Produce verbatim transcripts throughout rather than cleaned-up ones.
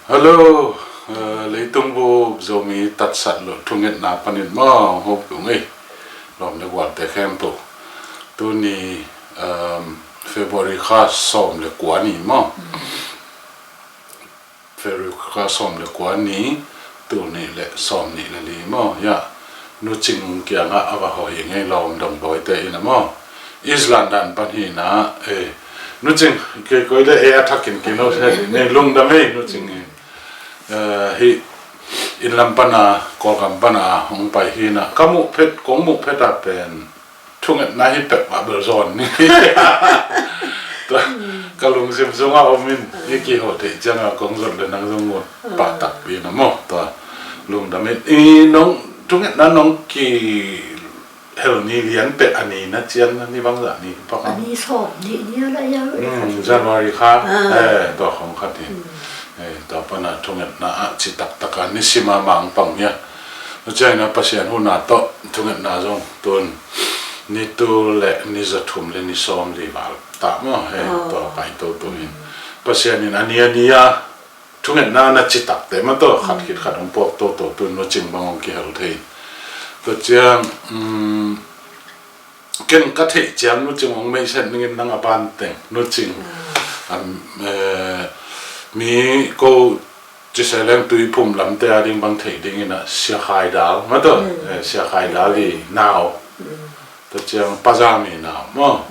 Hello, eh, leitung bup Zomi tatsat lo thungetna panin maw hong hopih ung ei. Lawm le gualte khempeuh. Tuni, ehm, February kha sawm le kua ni maw? February kha sawm le kua ni, tul nih le sawm nih le li maw? Ya, Nu Cing kiangah a va hawh hi ngei lawm dong bawite in a maw? Island dan pan hi na, eh, Nu Cing, kei koi le eh a thakin kino se ni lungdam ei Nu Cing, eh, hi inn lam pana, Kawlgam pana hong pai hi na, ka muh phet, kong muh phet a pen thungetna hi pek mah bel zawn ni. Tua, ka lungsim sungah om in, i kihawh theih ciangah kong zot le nang zong ngut pah takpi na maw? Tua, lungdam in, i nong, thungetna nong kihel ni lian pek a ni na cian na ni bangzah ni pak a. A ni sawm ni ni a la ya lo i khat hi. January kha, eh, tua khong khat hi. Eh, tua pana thungetna ah ci taktak a ni sima mang pang hia. Tua ciangin a Pasian huna tawh thungetna zong tun ni tul le ni za thum le ni sawm li val ta maw, he, tua pai toto hin. Pasian in a ni a ni a thungetna na ci takte maw tawh khat khit khat hong puak toto tun Nu Cing bang hong kihel thei. Tua ciang, um, ken ka theih ciang Nu Cing hong meisen ningin nang a ban teng Nu Cing. Am, eh, mi ko Ci se leng Tuiphum lamte a ding bang theih dingin a Sia Khai Dal maw tawh, eh, Sia Khai Dal i nau. Tua ciang Pazam i nau maw?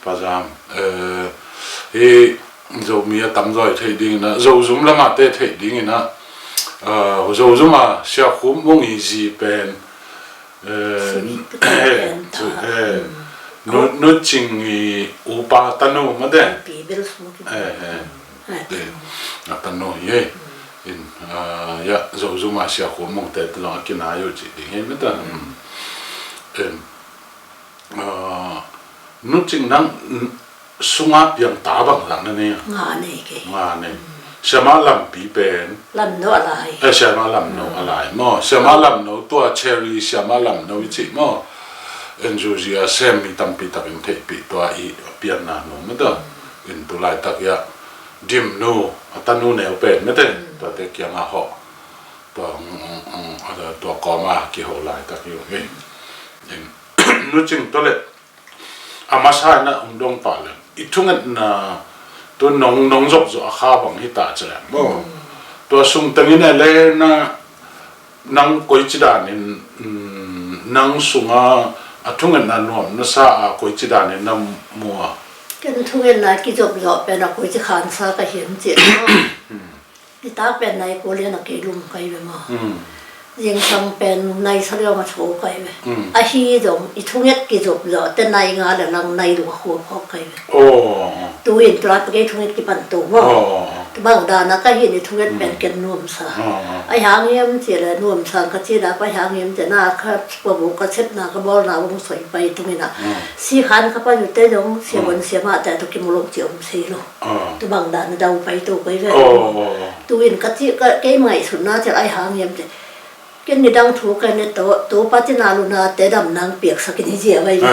Pazam, eh, hi Zomi a tamzaw i theih dingin a Zozum lamate theih dingin a, eh, Zozum a Sia Khum Mung i zi pen, eh, Nu Cing i upa tanu maw te? Eh, eh. A tanu hi ei. In, ah, ya, Zozum a Sia Khum Mung te zong a kinai uh cih ding hi mita. In, ah, Nu Cing nang, n-, sunga piang ta bangzah na nei a? Nga nei kei. Nga nei. Siamah Lampi pen. Lamno a lai. Eh, Siamah Lamno a lai maw? Siamah Lamno tua Cherry Siamah Lamno i cih maw? N U G a sem mi tampi takin theihpih tua i pianna no mita. In tulaitak ya. Dimnu, a tanu neu pen mete, tuate kiangah hawh. Tua, mm, mm, mm, a, tua kawma kiho laitak hi uh hi. In, Nu Cing tua le, a masa in a hong dong pah le, i thungetna, tua nong, nong zopzop a kha bang hi ta ci leng maw? Tua sung tengin a le na, nang koici danin, mm, nang sunga a thungetna nuam na sa a koici danin na mu a? Ken thungetna kizopzop pen a koici khansa ka hiam cih maw? Nitak pen nai kua lian a kei lum kai ve maw? Zingsang pen nai sa liang a tho kai ve. Ahi zong i thunget kizopzop te nai nga le lang nai lung a khuak khawk kai ve. Tuin tulaitak kei thunget kipan to maw? Tubang dana ka hin i thunget pen ken nuamsa. Ahi hang hiam cih le nuamsa ka cih dak ahi hang hiam cih na ka pabu ka sepna ka bawlna bang soi pai tungin a. Si khan ka pai ute zong sia bon sia mah te to kimulong ci om sei lo. Tubang dana dau pai to kai ve. Tuin ka cih ka kei ngaihsutna cih ahi hang hiam cih. Ken nidang thu ka ne to, to pa cina luna te dam nang piaksak in hi zia vai ve.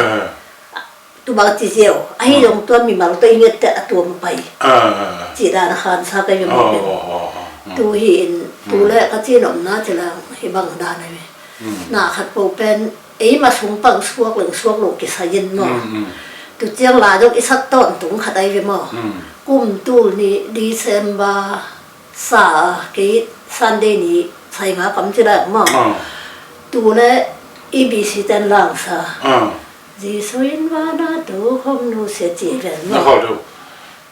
Tubang ci ziau, ahi zong tua mimal tawh i nget teh a tuam a pai. Cih dan a khansa ka hi ve maw pen. Tu hi in, tu le ka cih nopna cih le hi bang dan a hi ve. Na khat po pen, ei ma sung pang suak leng suak lo kisai in maw. Tu ciang la zong i sak tawntung khat a hi ve maw. Kum tul nih December sa kei Sunday ni sai nga kam ci lai maw. Tu le E B C ten langsa. Jesu in vana tu khom nu sia ci ven maw. Na khol tu.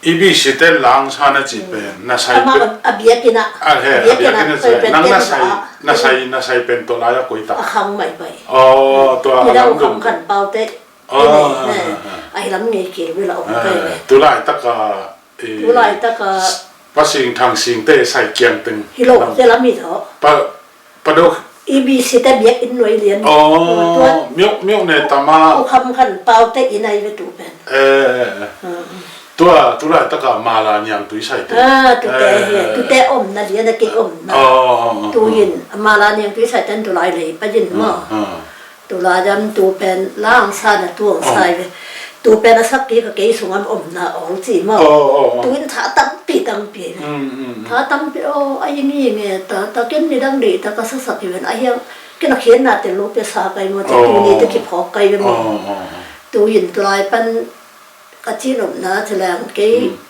E B C ten langsa na ci pen na sai pen. A biakina. A he, a biakina ci. Nang na sai, na sai, na sai pen to lai a koi tak. A khang mai pai. Oh, to a lam dum. Khang kan pau te. Ahi lam ngei kil vela om kai ve. Tulai taka Tulai taka Pasing Thang Singte sai kiang teng hi lo, te lam hi tho. Pa, pa do. E B C te biak in nuai lian. Oh, miok, miok ne tama. U Kham Khan Pau te in ai ve tu pen. Eh, eh. Tua, tulai taka Mala Niang Tui sai te. Ah, tute hi, tute om na lian a kei om na. Oh, oh, oh. Tu hin Mala Niang Tui sai ten tulai lei pa jin mo. Tula jam tu pen langsa na tuang sai ve. tu pen a sak kik a kei sungah omna awl ci maw. Oh, oh, oh. Tu in tha tampi, tampi. Mm, mm, mm. Tha tampi, oh, a ing ing e, ta, ta ken midang deih ta ka saksak hi ven, a hiang, ken a khiatna tel lo pia sa kai maw, ci tu ni te kiphawk kai ve maw. Oh, oh, oh. Tu in tulai pan ka ci nopna ci leng kei. Mm.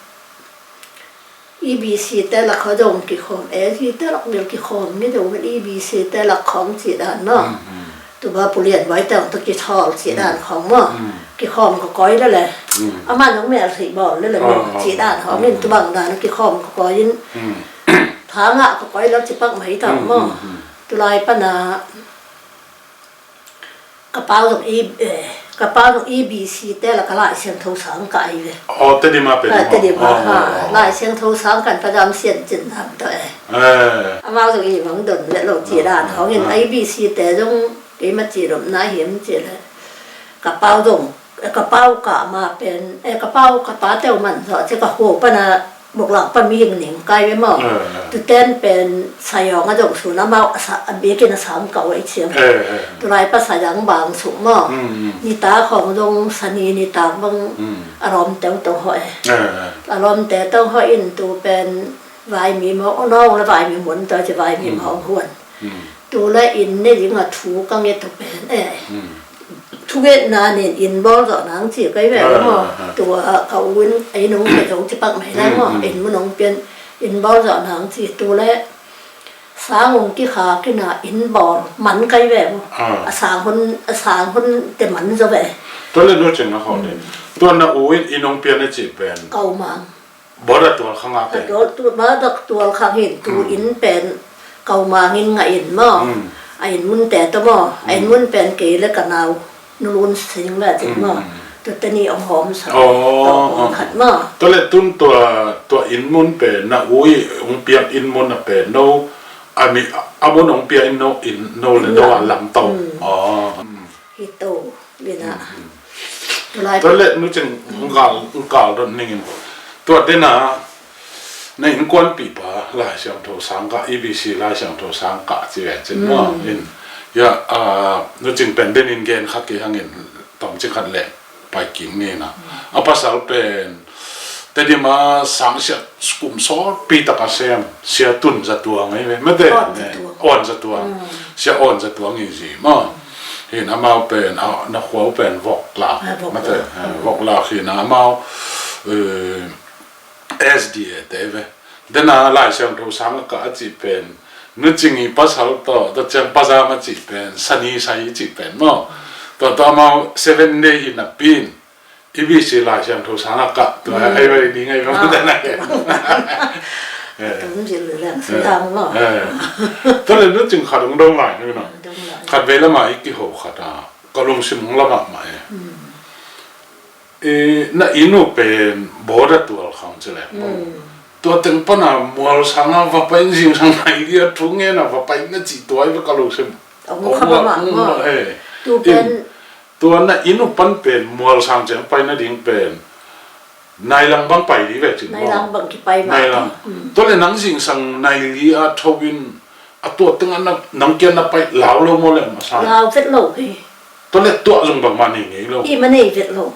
E B C te lak khawng zong kikhawm, A G te lak bel kikhawm, ni deuh bel E B C te lak khawng cih dan maw. Mm, mm. Tuba Pu Lian Bawi te hong tawh kithawl cih dan khawng maw. Mm. Kikhawm ka koi lele. Mm. Amah nong mel theih bawl lele maw. Ah, ah, cih dan khawng in tubang dan kikhawm ka koi in. Mm. Tha ngah ka koi lo ci pak mai ta maw. Mm, mm, mm. Tulai pana Ka pau zong i, eh, ka pau zong E B C te la ka Lai Siangtho sang ka ai ve. Oh, Tedim a pen. Ah, Tedim a, oh, ha, oh, oh. Lai Siangtho sang kan pa dam sian cin nam to eh. Eh. Amau zong i mang don le lo ci dan hong in, oh, oh. E B C te zong keima ci lom na hiam ci le. Ka pau zong, eh, ka pau ka ma pen, eh, ka pau ka pa teu man zo ci ka ho pa na Boklak pa mihing ning kai ve maw. Eh, eh. Tuten pen sayawng a zong sun amau a sa, a bikin a sang kau a i ciam. Eh, eh. Tulai pa sayawng bang suk maw. Mm, mm. Nitak hong zong sani nitak bang, mm, a lawmte tong hawh e. Eh, eh. A lawmte tong hawh in tu pen vaimi maw, o nong le vaimi mun tawh ci vaimi, mm, maw huan. Mm. Tu le inn ne ding a thu ka nget uh pen e. Mm. Thungetna nin inn bawl zawh nang ci kai ve maw. Ah, ah, ah. Tua ka u in a inn hong pia zong ci pak mai nang maw. Mm, mm. Inn mun hong pian inn bawl zawh nang ci tu le sang hong kikhak in a inn bawl man kai ve maw. Ah. A sang hun, a sang hun te man zaw ve. Tua le nu cing a hawh le. Mm. Tua na u in inn hong pian a ci pen. Kau mang. Boda tual khang a pen. A tual, tu, boda tual khang hin tu, mm, inn pen kau mang in ngah in maw. Mm. A inn mun te to maw. A inn, mm, mun pen kei le ka nau nu lun sing ve cin maw. Mm. Tu te ni ong hawm sa. Oh, to ong, oh, khat maw. Tua le tun tua, tua inn mun pen na u i ong piak inn mun a pen no. A mi, a mun ong piak inn no, inn no le no a lam to. Mm. Oh. Mm. Hi to. Bina. Mm, mm. Tulai tua le nu cing, mm, ngkal, ngkal dot ningin. Tua dena na innkuanpih pa Lai Siangtho sang kah, E B C Lai Siangtho sang kah ci ve cin maw. Mm. In. Ya, ah, nu cing pen denin gen khat kei hangin tawm cing khat le pai king ni na. Mm. A pasal pen Tedim a sang sia kum sawtpi tak a sem Sia Tun Za Tuang ahi ve. Mate, Awn Za Tuang. Awn Za Tuang. Mm. Sia Awn Za Tuang i zi maw. Hin amau pen, a, na khua uh pen Voklak. Ah, Voklak. Mate, eh, mm, Voklak hin amau, eh, S D A te ve. Dena Lai Siangtho sang a kah a cih pen. Nu cing i pasal tawh, tua ciang pazam a cih pen, sani sai i cih pen maw. Tua, tua amau seven day hi napi in. E B C Lai Siangtho sang a kah tua, mm, ai vai ding ai va, ah, mate na ke. Eh. Tum zil leng, eh, siang maw. Eh. Tua le nu cing khat ong dong lai nu na. Dong lai. Khat vei lama i kiho khat a. Ka lungsim ong la mahmah e. Mm. Eh, na inn uh pen boda tual khang ci le. Mm. Tua teng pana mual sanga va pai in zingsang nai dia thu ngen a va pai in na ci tua i va ka lungsim. Ong kha mahmah maw. Eh. Tu pen. Tua na inn uh pan pen mual sang ciang pai nading pen nai lang bang pai dih ve cin maw. Nai lang bang kipai mah. Nai lang. Mm. Tua le nang zingsang nai li a tho in a tua teng a na, nang kia na pai lau lo maw le masa. Lau vet lo hi. Tua le tua zong bangmah nei ngei lo. I ma nei vet lo.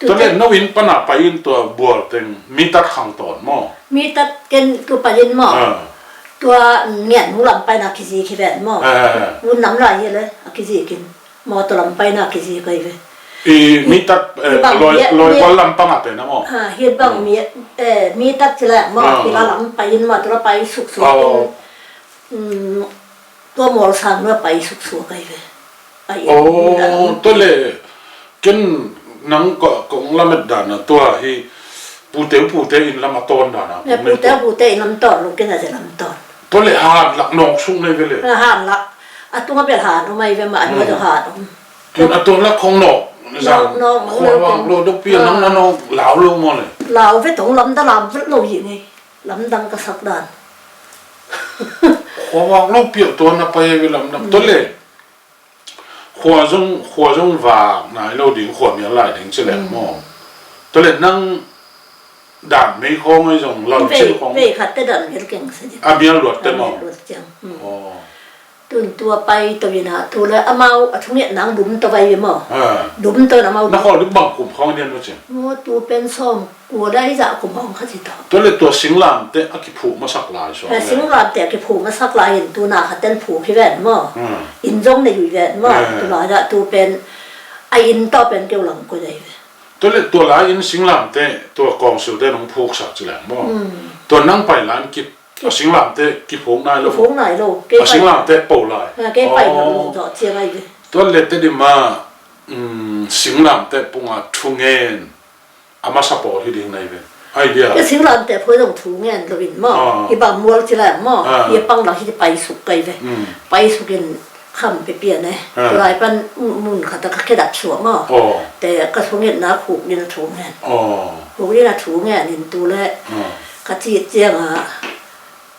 Tua le no inn pana pai in tua bual teng mi tat khang tawn maw. Mi tat ken tu pai in maw. Ah. Tua ngian mu lam pai na kizi ki vet maw. Ah. Vun nam lai hi le a kizi kin. Mawtaw lam paina kizi kai ve. I mi tat, eh, loi, loi kual lam pang a pen a maw. Ha, hi bang mi, eh, mi tat ci lak maw, hi la lam pai in maw, tua la pai suksuk in, um, tua mual sang na pai suksuk kai ve. Ai, oh, tua le, ken nang ko, kong lamet dan a tua hi, pute, pute in lam a tawn dan a. Pute, pute in lam tawn, lu ken a ze lam tawn. Tua le han lak nawk suk nei ve le. Han lak. A tunga bel han om ai ve mah, a nua zong han om. Tun a tua lak khong nawk zang. Nawk, nawk, khuavak lo dok pi a nang na nawk lau lo maw le. Lau ve tong lamdang lam vet lo hi ni. Lamdang ka sak dan. Khuavak lo pi a tua na pai ve lamdang. Tua le. Khua zong, khua zong vak nai lo ding, khua mial lai ding ci leng maw. Tua le nang dan mei khawng ai zong lau cin khawng. Vei khat te dan mial keng sa ding. A mial luat te maw. A mial luat ciang. Aw. Tun tua pai to in ah, tu le amau a thungetna ang lum to vai ve maw? Ah. Lum to in amau. Na khawng lim bang kum khawng dian maw cin? Maw, tu pen sawm kua le zah kum hong kha ci to. Tua le tua singlamteh a kiphuk masak lai sawm. Eh, singlamteh a kiphuk masak lai in tu na kha ten phuk hi ven maw? Hmm. Inn zong nei uh hi ven maw? Eh. Tu lai ah tu pen a inn tawh pen keu lang kua dai ve. Tua le tua lai in singlamteh tua kawngsilte nong phuksak ci leng maw? Hmm. Tua nang pai lai in kip A singlamteh kiphuk nai lo. Kiphuk nai lo. Kei a pai singlamteh po lai. Ha, kei pai ngam lo zawh ciang ai ve. Tua le Tedim ah, um, singlamteh pungah thungen a masa pawl hi ding nai ve. Ai dia. Kei singlamteh phuai zong thungen lo in maw. Ah. Hi bang mual ci lai maw. Ah. Hi pang lo hi paisuk kai ve. Mm. Paisuk in kham pipian e. Ah. Tulai pan mun khat a ka khedap suak maw. Oh. Te ka thungetna khuk din a thungen. Oh. Khuk din a thungen in tu le. Ah. Ka ci ciang a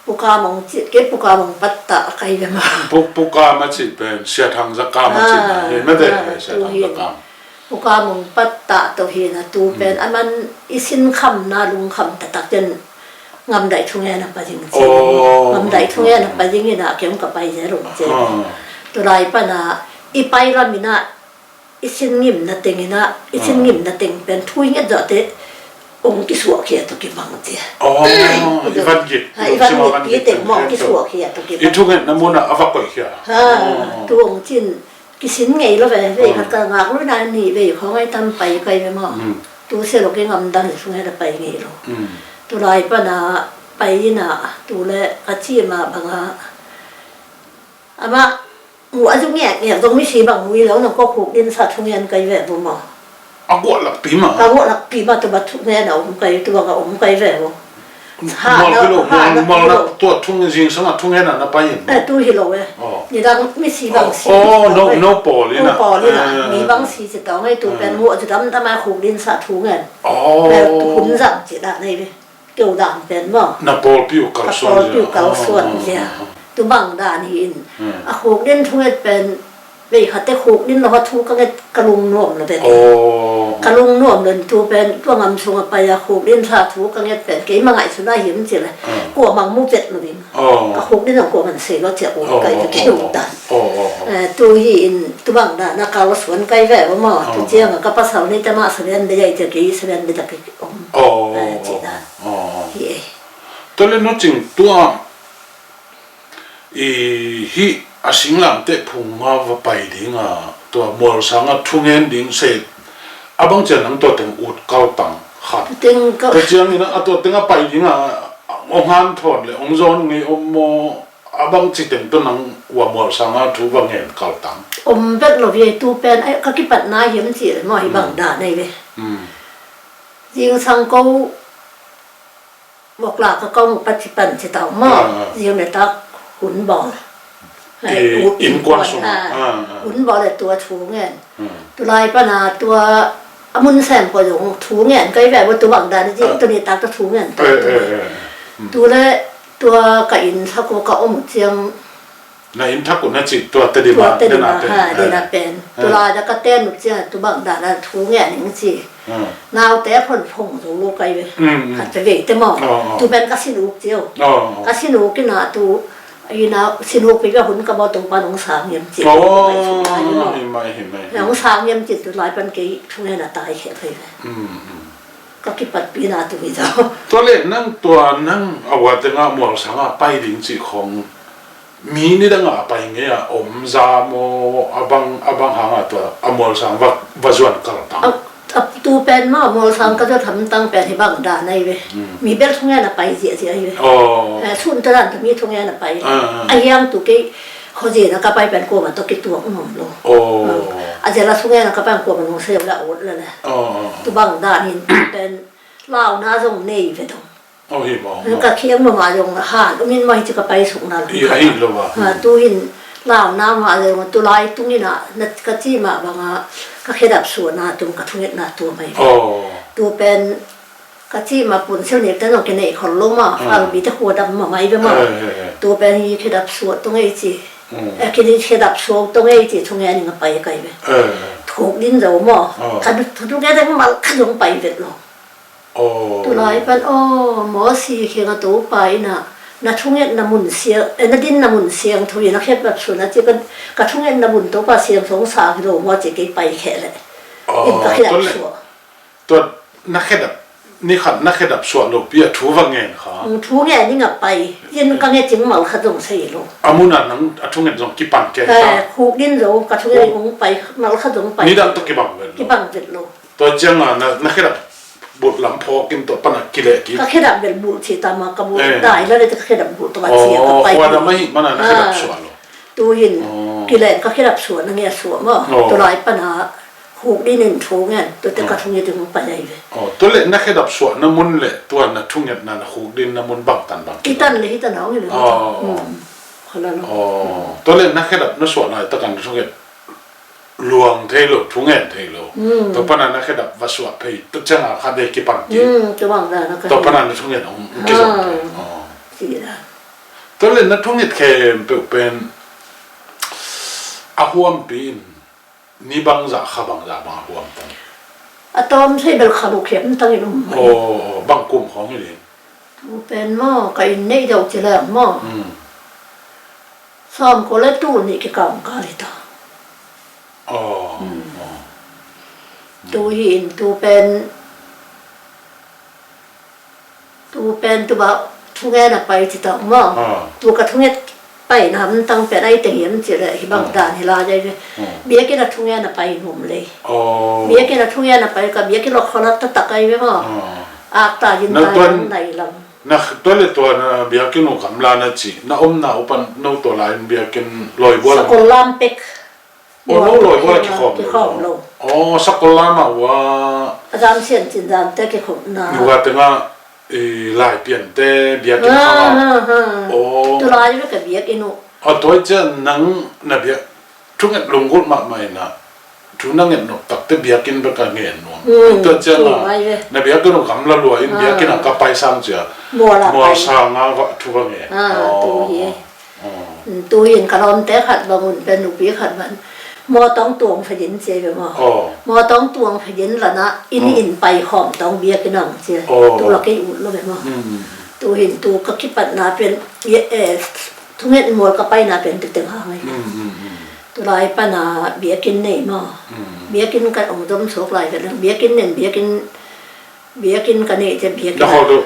Puka mong cih, kei puka mong pattah a kai ve maw. Pu-, puka mong cih pen Sia Thang Za Kam a cihna hi, mete, Sia Thang Za Kam. Puka mong pattah to hi na tu pen, a man i sin khamna lungkham taktak ten ngamdaih thungen a pai ding ci. Ngamdaih thungen a pai ding in a kem ka pai zel ung ci. Tulai pan a i pai lam in a i sin ngimna teng in a, i sin ngimna teng pen thu i nget zawh teh ong kisuahkhia tawh kibang cia. Oh, i van gik. Ha, i van gik pi teng mawh kisuahkhia tawh kibang. I thungetna munah a va koihkhia. Ha, tu ong cin kisin ngei lo ve, vei khat ka ngak lo na ni vei khawng ai tam pai kai ve maw. Tu sia lo kei ngamdang i thunget a pai ngei lo. Tulai pan a pai in a, tu le ka ci mah bang a, amah muh a zuk ngiakngiak zong misi bang mu hi lo, nang kua khuk din sa thungen kai ve bu maw. A guah lakpi mah. A guah lakpi mah tu ba thungen a om kai, tu bang a om kai ve bu. Mal kilo, mal, mal na tua thung zingsang a thungen a na pai in. Eh, tu hi lo e. Nidang misi bang si. Oh, no, no pawl in a. No pawl in a. Mi bang si ci tawh ngai tu pen muh a zu dam dam a khuk din sa thungen. Oh. Hun zang ci dah nei ve. Keu dan pen maw. Na pawlpi uh kalsuan zia. Pawlpi uh kalsuan zia. Tu bang dan hi in. A khuk din thunget pen vei khat te khuk din lo ha thu ka nget ka lungnuam lo vet. Ka lungnuam lo tu pen tua ngam sung a pai a khuk din sa thu ka nget pen kei ma ngaihsun a hiam ci le. Kua mang mu vet lo ding. Ka khuk din a kua man sei lo cia u kai ve keu dan. Eh, tu hi in tu bang dan a kalsuan kai ve maw. Tu ciang a ka pasal ni te ma salen de yai te kei salen de ta kei. Om. Aw, aw, aw, aw, aw, aw. Hi e. Tua le nu cing tua i hih a singlamteh phung a va pai ding a tua mualsang a thungen ding se a bang cian nang tua teng ut kaltang khat. Tua ciangin a tua teng a pai ding a ong hanthawn le ong zawn ngei om maw? A bang ci teng tawh nang ua mualsang a thu va ngen kaltang. Om vet lo ve tu pen, ai, ka kipatna hiam ci le maw hi bang dan ai ve. Zingsang ko mokla ka kong pat ci pan ci tau maw. Zing le tak hun bawl. Innkuan sung. Hun bawl le tua thu ngen. Tulai pana tua a mun sem ko zong thu ngen kai ve bo tu bang dan zing tu ni tak tu thu ngen. Tu le tua ka inn thak uh ka om uh ciang. Na inn thak uh na cih tua Tedim ah, Tedim ah, Tedim ah, ha, Tedim ah pen. Tulai da ka ten uh ciang tu bang dan a thu ngen ning ci. Naute a phonphong zo lo kai ve. Khat ve ve te maw. Tu pen ka sin uk ciau. Ka sin uk ina tu Ina sinuk pi ka hun ka bawh Topa nong sang hiam ci. Aw, hi mai, hi mai. Nong sang hiam ci tulai pan kei thungen a tai khia thei ve. Ka kipatpina tu hi zaw. Tua le nang tua nang a ua tengah mualsang a pai ding ci khong mi nidang a pai ngei a om za maw a bang, a bang hang a tua a mualsang va, va zuan kaltang. A, a, tu pen maw, mualsang ka zat hamtang pen hi bang dan ai ve. Mi bel thungen a pai ziahziah ai ve. Sun ta dan tu mi thungen a pai. A hiang tu kei khuazin a ka pai pen kuama tawh kituak nuam lo. A zela thungen a ka pai kuama nung seu la ut la le. Tu bang dan in tu pen launa zong nei ve dong. Aw, hi maw. Ka khiang mama zong han umin maw hi ci ka pai sukna lo. Hi, ahi lo ba. Tu hin launa mah zong tulai tungin a na ka ci mah banga ka khedap suahna tung ka thungetna tu mai. Tu pen ka ci mah pun sil nek te zong kinei khol lo mah. Fangbi te khua dam mah mai ve mah. Tu pen hi khedap suah tung ei ci. Kini khedap suah tung ei ci thungen ning a pai kai ve. Thuk din zo maw. Ka thuk din mal ka zong pai vet lo. Tulai pan aw Mosi kiangah Topa in ah Na thungetna mun siang, eh, na dinna mun siangtho hi, na khedap suahna ci, ka, ka thungetna mun Topa siangtho hong sa hi lo maw ci, kei pai kheh leh. In ka khedap suah. Tua na khedap, ni khat na khedap suah lopi a thu va ngen kha. Mm, thu ngen ing a pai. In ka nget cing mal khat zong sei lo. A mun a nang a thunget zong kipan kei ta. Eh, khuk din zong ka thunget hong pai, mal khat zong pai. Nidang tawh kibang vet lo. Kibang vet lo. Tua ciang a na, na khedap bulh lam phawk in tua pan a kileh kik. Ka khedap bel bulh ci ta ma ka bulh dai la le ka khedap bulh tua ci a ka pai. Khua lam ahi man a na khedap suah lo. Tu hin kileh ka khedap suah na ngia suah maw. Tua lai pan a khuk din in thu ngen, tua te ka thunget hong pai ai ve. Tua le na khedap suah na mun le tua na thungetna na khuk din na mun bangtan bang. Kitan le hitan a hong hi le. Tua le na khedap na suah lai tak a na thunget luang thei lo, thungen thei lo. Tua pan a na khedap va suah phei, tua ciang a khat vei kipan kik. Tua pan a na thungen hong kizom thei. Tua le na thunget khempeuh pen a huampi in ni bangzah kha bangzah bang a huam tang. A tawm thei bel kha buk hiam tang in um mai. Aw, bang kum khawng hi ding. Tu pen maw, ka inn neih deuh ci leng maw. Sawmkua le tul nih kikal kal hi ta. Aw. Tu hi in tu pen, tu pen tu bah thungen a pai ci ta maw. Tu ka thunget paina hamtang pen ai teng hiam ci leh hi bang dan hi lai ai ve. Biakinn a thungen a pai in um lei. Biakinn a thungen a pai ka biakinn lo kholak taktak ai ve maw. Akta in ta nai lam. Na tua le tua na biakinn uh gamla na ci, na omna uh pan no tua lai in biakinn lawi bual. Sakol lam pek. Aw, no lawi bual a kikhawm lo. Aw, sakol lam ah ua. A zam sian cin zam te kikhawmna. Ua tengah, eh, lai pian te biakinn khawm lo. Aw. Tu lai ve ka biakinn uh. Aw, tua ciang nang na biak thunget lunggulh mahmah in a. Thu na nget nop takte biakinn bek a ngen nuam. Tua ciang a na biakinn uh gamla lua in biakinn a ka pai sang cia. Mual sang a va thu va ngen. Tu hi. Tu in ka lawmte khat bang un pen nupi khat bang. Mawtawng tuang fedin cia ve maw. Mawtawng tuang fedin lana in in pai khawm tawng biakinn ang cia. Tu la kei ut lo ve maw. Tu hin tu ka kipatna pen thunget mual ka paina pen tu teng hang ai. Tulai pana biakinn nei maw. Biakinn ka ong dom suak lai pen biakinn nen biakinn, biakinn ka nei te biakinn. Na khol tu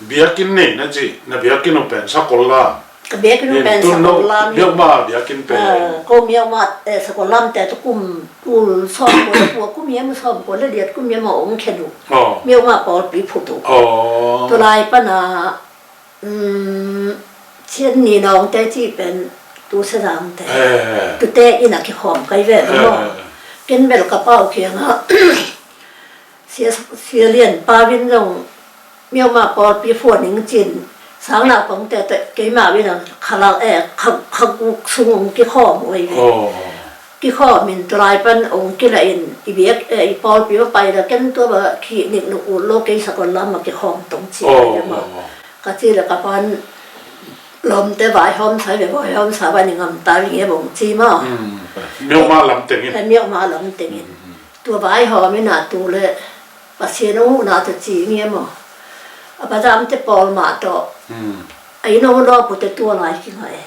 biakinn nei na ci, na biakinn uh pen sakol lam. Ka biakinn uh pen sakol lam. Miauma biakinn pen. Ko miauma sakol lam te tu kum tul sawm ko le pua kum yam sawm ko le diat kum yam a ong khen uh. Miauma pawlpi phut uh. Tulai pana Chin ni nawngte cih pen tu Sazangte, tute inn a kikhawm kai ve maw. Ken bel ka pau kiangah Sia, Sia Lian pa vin zong miauma pawlpi phuan ing cin sang naupangte tawh keima vin a khalak e kha, khaguk sung ong kikhawm uh ei ve. Kikhawm in tulai pan ong kilah in i biak e i pawlpi va pai la ken tua ba khih nik nuk ut lo kei sakol lam a kikhawm tong ci ai ve maw. Ka ci le ka pan lawmte vaihawm sa ve, vaihawm sa va ni ngam ta ving e bong ci maw. Miauma lam tengin. Miauma lam tengin. Tua vaihawm in a tu le Pasian hong huhna tawh ci ngia maw. A bazamte pawl mah tawh a inn hong dawpute tua lai kinga e.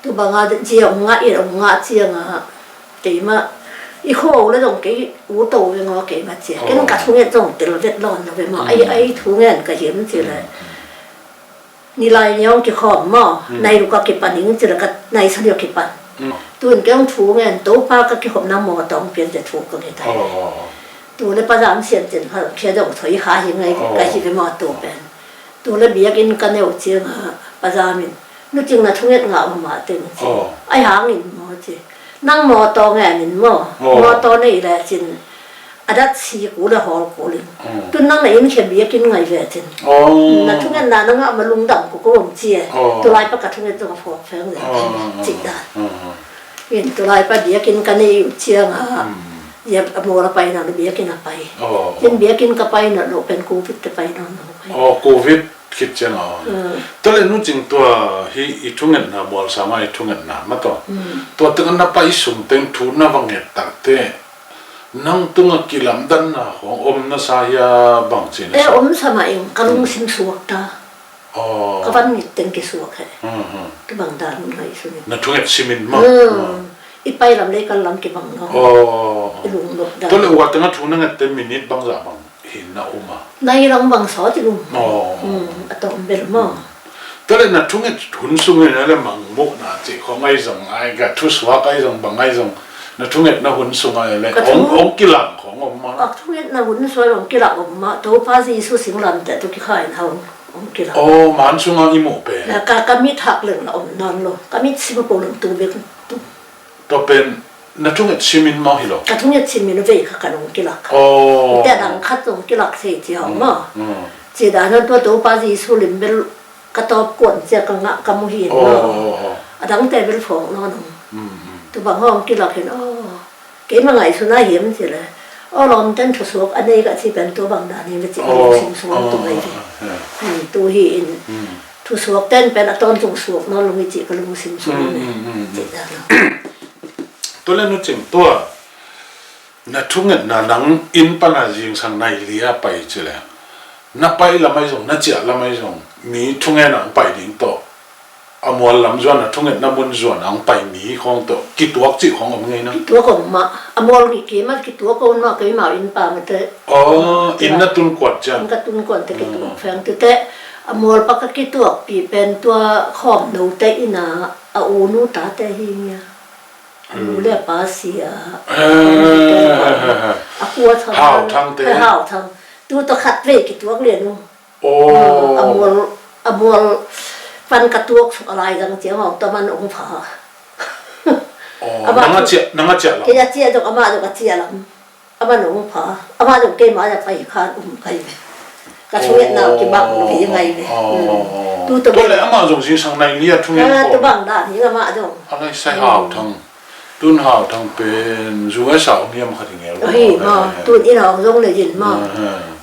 Tu banga ziang ngah in hong ngah cianga keima i khuau le dong kei u to ve ngaw keima cia ken ka thunget zong tel vet lawn lo ve maw. Ai, ai thungen ka hiam ci le nilai ni hong kikhawm maw. Nai ruk a kipan ing ci le ka nai sa ni a kipan. Tun kei hong thungen Topa ka kikhopna maw tawng pian te thu ka nge ta. Tu le pazam sian cin kha khia dong thoi kha hi ngai ka hi ve maw tu pen. Tu le biakinn ka neu cianga pazam in nu cing na thunget ngah mama teng ci. Ai hangin maw ci. Nang mawtaw ngen in maw. Mawtaw nei le cin a dat si kul a hawl kul in. Tun nang na inn khia biakinn ngai ve cin. Na thungetna na ngah ma lungdam ko ko bang ci e. Tulai pa ka thunget zong a phawk pheng le cin dan. In tulai pa biakinn ka nei uh cianga a mawl a pai na biakinn a pai. In biakinn ka pai na lo pen covid te pai na lo pai. Covid khit ciang a. Tua le nu cing tua hi i thungetna bual sama i thungetna ma tua. Tua teng na pai sung teng thu na va nget takte nang tunga kilamdanna hong om na sa hia bang ci na sa. E om sama ing ka lungsim suak ta. Aw. Ka van nget teng kisuak hi. Hmm, hmm. Tua bang dan hun ngaihsun in. Na thunget simin maw? Hmm. I pai lam lei kal lam kibang lo. Aw. I lungnop dan. Tua leh ua teng a thu na nget teng minit bangzah bang hi na um a? Nai lang bang sawt in um. Aw. Hmm. A tawm bel maw? Hmm. Tua leh na thunget hun sungin a leh mangmuhna cih khawng ahi zong, ai ka thusuak ahi zong, bang ahi zong, na thungetna hun sungah a leh hong, hong kilak khawng om maw? Ka thungetna hun sungah hong kilak om mah. Topa Jesu singlamteh tawh kikha in hong, hong kilak. Aw, man sungah i muh pen. Na ka, ka mit hak leng na om nawn lo. Ka mit sim a po leng tu bek tu. Tua pen na thunget simin maw hi lo? Ka thunget simin vei kha ka nong kilak. Aw. Tua dang khat nong kilak thei ci hong maw. Mm, mm. Ci dan a tua Topa Jesu lim bel ka tawp kuan cia ka ngah ka mu hi maw. Aw, aw, aw. A dangte bel phawk nawn hong. Mm, mm. Tua bang hong kilak hin aw. Keima ngaihsun a hiam ci leh. Aw, lawmten thusuak a nei ka ci pen tua bang dan hi ve ci ka lungsim sung tung ahi ve. Aw, aw, aw. Hmm, tu hi in. Hmm. Thusuak ten pen a tawntung suak nawn lo hi ci ka lungsim sung. Hmm, hmm, hmm, hmm. Ci dan a. Tua leh Nu Cing, tua na thungetna nang inn pan a zingsang nai li a pai ci leh, na pai lam ahi zong, na ciah lam ahi zong, mi thungen a hong pai ding tawh, a mual lam zuan a thungetna mun zuan a hong pai mi khawng tawh kituak cih khawng om ngei na? Kituak om mah. A mual ngih kei mah kituak om mah, keimah inn pa mah teh. Aw, inn na tun kuat ciang. Inn ka tun kuat teh kituak feng tu teh. A mual pa ka kituakpih pen tua Khawm No te inn a, a u nu tate hi nia. A nu le a pa si a. Eh, a kua thang. Hau Thang te. Hau Thang. Tu tawh khat vei kituak lian uh. Aw. A mual, a mual pan ka tuak suk a lai zang ciang hong tua man hong pha. Aw, nang a ciah, nang a ciah lam. Kei a ciah dok, amah dok a ciah lam. Amah nong pha, amah nong keima a pai khan um kai ve. Ka thungetna kibang lo hi ngai ve. Aw, aw, aw. Tu tawh. Tua leh amah zong zingsang nai li a thungen ko. Tu bang dan hi amah zong. A ngai sai Hau Thang. Tun Hau Thang pen zu a sa om hiam kha ding el. Ahi ma, tun in hong zong le yin ma.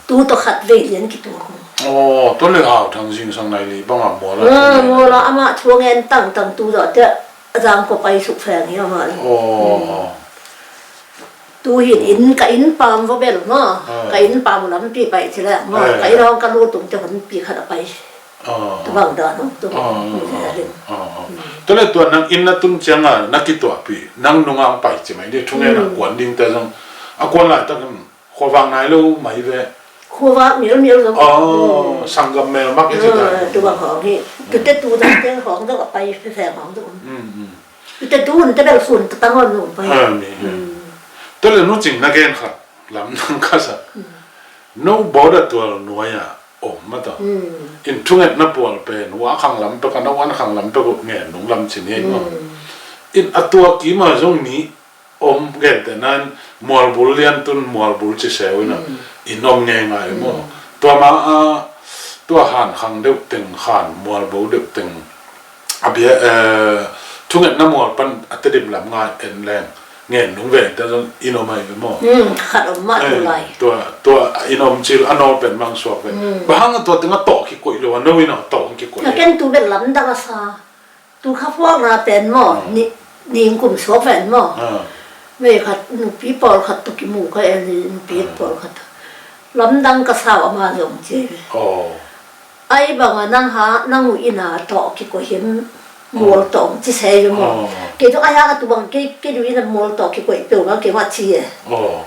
Tu tawh khat vei lian kituak. Aw, tua leh Hau Thang zingsang nai li bang a mual a. Mual a amah thu a ngen tangtang tu zawh teh a zang ko pai suk feng hi amah. Aw. Tu hi in ka inn pam va bel maw. Ah. Ka inn pam lampi pai ci leh maw. Ah. Ka inn hong ka lu tung te honpi khat a pai. Ah. Tu bang dan hong tu. Ah, ah, ah, ah. Tu leh tua nang inn na tun ciang a na kituahpih nang nung a hong pai ci mai ding thungen a kuan ding te zong a kuan laitak in khuavak nai lo mai ve. Khuavak mialmial zong. Aw, sanggam mel mak i ci ta. Tu bang hong hi. Tu te tu zong te hong zong a pai fefeng hong zong. Mm, mm. Tu te tu hun te bel sun ta tang hong zong pai. Ha, mi, ha. Tu leh Nu Cing na gen kha lamdang ka sa. No bawda tual nuai a om mah ta. In thungetna pual pen wa khang lam pek a na wan khang lam pek uh ngen nung lam cin hi maw. In a tua kima zong mi om gente nan mualbul lian tun mualbul ci seu in a, in om ngeingai maw. Tua ma a tua han khang deuh teng, han mualbo deuh teng a bia, eh, thungetna mual pan a Tedim lam ngai en leng ngen nung ve te zong in om ai ve maw. Khat om mah tu lai. Tua, tua in om cil a nawl pen mang suak ve. Bang hang a tua teng a tawh kikoih lo a no in a tawh kikoih. Ken tu bel lamdang a sa. Tu kha phuakna pen maw, ni, ning kum suak pen maw. Vei khat nupi pawlkhat tawh kimu ka en hi, nupi pawlkhat tawh. Lamdang ka sau ama zong ci ve. Aw. Ai bang a nang ha, nang uh inn a tawh kikoih hiam mual tawh ci se ve maw. Kei zong ai hang a tu bang kei, kei zong inn a mual tawh kikoih peuh bang kei mah ci e. Aw.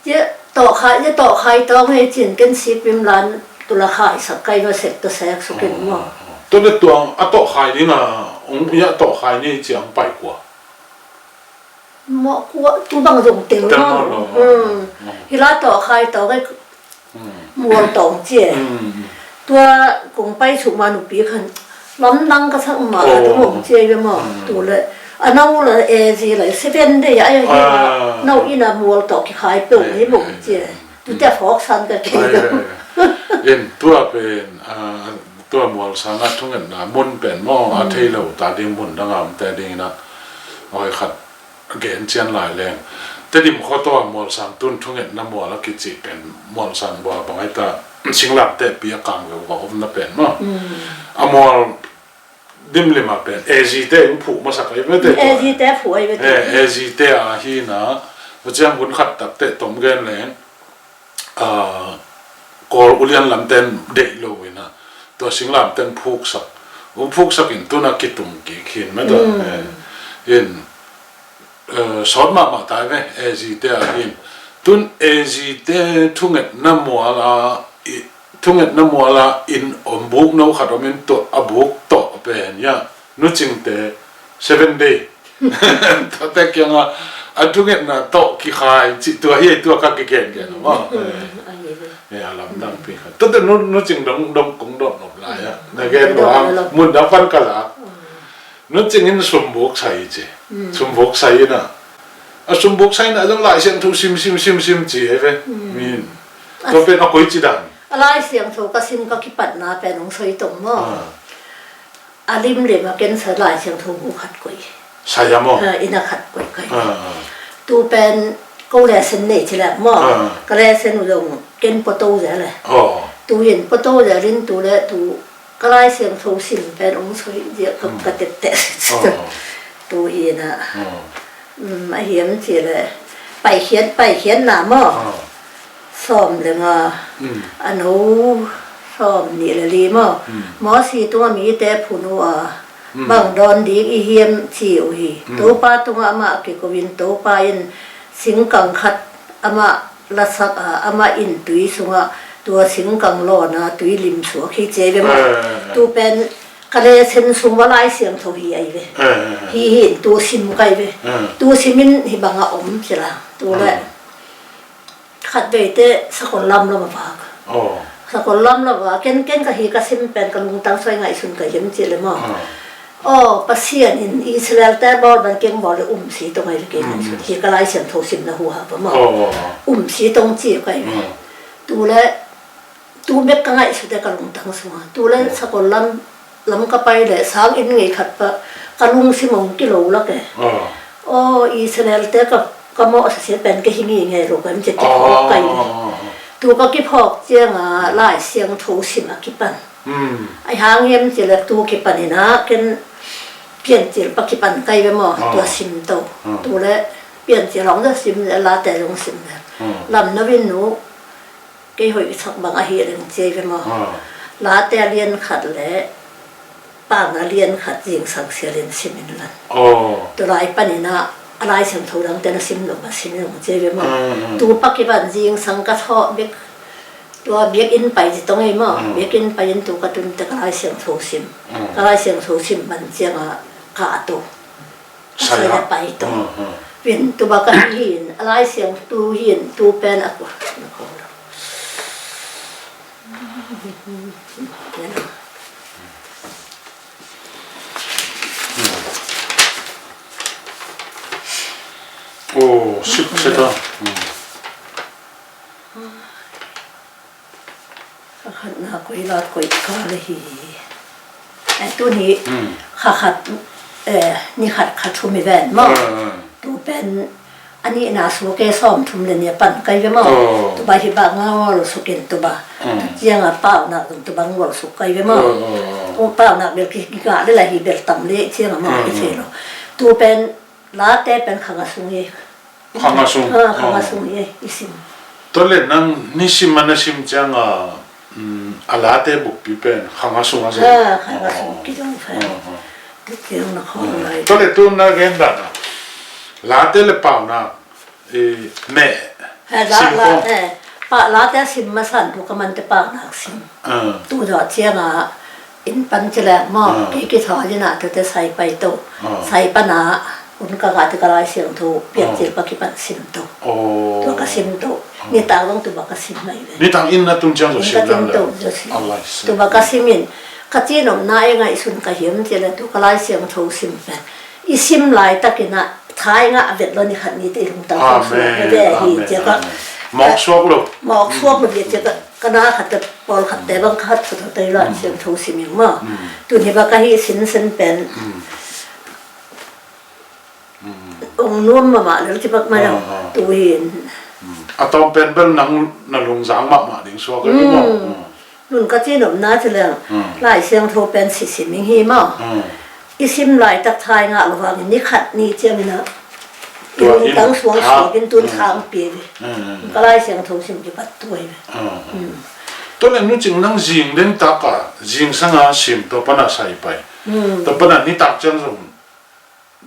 Cia tawh khai, cia tawh khai tawng hei cin ken sik vim lan tu la khai sak kai va sek ta sek suk in maw. Tua le tuang a tawh khai ding a, ong ia tawh khai ni ciang pai kua. Maw kua, tu bang zong tel maw. Hi la tawh khai tawng hei mual tawng cia. Tua kong pai suk ma nupi khan lamdang ka sak mah a tung hong cia ve maw. Tu le a no le e zi le seven day a hi la no ina mual tawh kikhai peuh hi mong cia. Tu te phawk san ka kei. In tua pen tua mual sang a thungetna mun pen maw a thei lo ta ding mun dang a om te ding ina. Oi khat gen cian lai leng. Tedim khuataw a mualsang tun thungetna mual a kici pen mualsang bua bangai ta singlamteh pi a kang lo va omna pen maw. A mual dimlim a pen A Z te in phuh masak ai vete. A Z te phuh ai vete. A Z te a hi na. Vaciang hun khat tak te tom gen leng. Kawl ulian lamten deih lo ina. tua singlamteh phuksak, um phuksak in tun a kitung kik hi in mah tua. Mm. Eh, in, eh, sawt mahmah tai ve, A Z te ah hi in. Tun A Z te thungetna mual a, i, thungetna mual a in om buk no khat om in tua a buk tawh pen ia, Nu Cing te Seven Day. Tuate kiangah a thungetna tawh kikhai cih tua hi, tua ka kigengen maw. Mm, a hi ve. Eh, a lamdang pi khat. Tuate Nu, Nu Cing dong, dong kong dong nop lai ah. Na gen dong lo ah. Mundang pan ka lak. Mm. Nu Cing in sumbuk sai ci. Mm. Sumbuk sai in ah. A sumbuk sai in ah zong Lai Siangtho sim, sim, sim, sim ci hi ve. Mm. Min. Tua pen a koici dan. A Lai Siangtho ka sim ka kipatna pen hong soi tong maw. Ah. A limlim a ken sa Lai Siangtho bu khat koih. Sai a maw? Ah, inn a khat koih kai. Ah, ah. Tu pen ko lesen nei ci lek maw? Ah. Ka lesen uh zong ken photo zel e. Oh. Tu in photo zel in tu le tu ka Lai Siangtho sim pen hong soi ziah ka, hmm, ka tepteh. Oh. Tu hi in ah. Oh. Um, a hiam ci le paikhiat, paikhiatna maw? Ah. Sawm le nga, mm, a no sawm nih le li maw? Mm. Mosi tungah mite phun uh a, mm, bang dawn ding i hiam ci uh hi. Mm. Topa tungah amah a kiko in Topa in singkang khat amah lasak a, amah in tui sungah tua singkang lawn a tui lim suak hi ci ve maw? Eh, eh, eh. Tu pen ka lesen sung va Lai Siangtho hi ai ve. Eh, eh, eh. Hi hi in tu sim kai ve. Eh. Tu sim in hi bang a om ci la. Tu le. Ah. Khat veite sakol lam lam a vak. Oh. Sakol lam lam a vak. Ken, ken ka hi ka sim pen ka lungtang soi ngaihsun ka hiam ci le maw? Oh. Oh, Pasian in Israel te bawl ban keng bawl le um si tong ai le keng, mm, ngaihsun. Hi ka Lai Siangtho simna hu ha pa maw? Oh, oh, oh. Um si tong ci kai. Mm. Tu le, tu bek ka ngaihsut e ka lungtang sungah. Tu le, mm, sakol lam lam ka pai le sang inn ngei khat pah ka lungsim hong kilo lak e. Ah. Aw, Israel te ka, ka mawh sasia pen ka hi ngei ngei lo ka em ci kiphawk kai. Ah, ah, ah, ah. Tu ka kiphawk ciangah Lai Siangtho sim a kipan. Hmm. Ai hang hiam ci le tu kipan in ah ken Piancil pa kipan kai ve maw. Ah. Tua sim to. Ah. Tu le Piancil hong za sim le Late hong sim le. Hmm. Lam na vin nu Kei hoih sak bang ahi leng ci ei ve maw? Ah. Late a lian khat le Paunak a lian khat zingsang sialin sim in lan. Oh. Tulai panin ah a Lai Siangtho dangte na sim lo mah sim in ci ei ve maw? Mm, mm. Tu pakipan zingsang ka thawh bek, tua biakinn pai zi tong ei maw? Mm. Biakinn pai in tu ka tun teh ka Lai Siangtho sim. Mm. Ka Lai Siangtho sim man ciangah ka to. Sai a pai to. Hmm, hmm. Vin tu bak ahi hi in, a Lai Siangtho hi in, tu pen a kua. Oh, sip set a. Hmm. Kha khatna koi la koi ka le hi. Eh, tuni, hmm, kha khat, eh, ni khat kha thum i ven maw? Hmm, hmm. Tu pen a nihna suk e sawm thum le nih a pan kai ve maw? Oh. Tu ba hi ba ngol suk in tu ba. Hmm. Tu ciangah Paunak zong tu ba ngol suk kai ve maw? Oh, oh, oh. Oh, Paunak bel ki, ki ngah le la hi bel tam le ciangah maw, hmm, ki thei lo. Tu pen Late pen kha nga sung hi. Kha nga sung. Ah, kha nga sung hi, i sim. Tua le nang nisim a na sim ciangah, mm, a Late bukpi pen kha nga sung a zong. Ah, kha nga sung, oh, kidong fa. Oh, oh. Tu kidong na khawng lai. Tua le tu na gen dan a Late le Paunak, eh, meh. Ha, la, sim la, khawng. Eh, pa, Late sim masan tu ka man teh Paunak sim. Ah. Tu zawh ciangah inn pan ci leng maw, ah, kei kithawi in ah tute sai pai to. Ah. Sai pan ah hun ka ngah teh ka Lai Siangtho Piancil pa kipan sim to. Oh. Tua ka sim to. Ah. Nitak zong tu ba ka sim mai ve. Nitak inn na tun ciang zong sim to. A Lai Siangtho. Tu ba ka sim in. Ka cinopna e ngaihsun ka hiam ci le tu ka Lai Siangtho sim pen i sim laitakin ah thai ngah a vet lo ni khat ni te i lungtang suak suak ve hi. Amen, amen, ciaka, amen. Mawk suak lo. Mawk suak lo hi ciaka, ka na khat te, pawlkhat te bang khat khat te la, mm, Siangtho sim ing maw. Mm. Tun hi bak ahi sinsen pen. Mm. Mm. Ong nuam mahmah lel ci bak mai lo. Ah, ah. Tu hin. Mm. A tawm pen bel nang na lungzang mahmah ding suak ahi maw. Mm. Mm. Nun ka cinopna ci leng, hmm, Lai Siangtho pen sisim ing hi maw? Hmm. I sim laitak thai ngah lo vangin ni khat ni ciangin ah i lungtang suang suak in tun khang pi ve. Hmm, hmm, hmm. Ka Lai Siangtho sim kipat tuai ve. Hmm, hmm. Hmm. Tua le Nu Cing, nang zing den taka, zingsanga sim, tua pana sai pai. Hmm. Tua pana nitak ciang zong,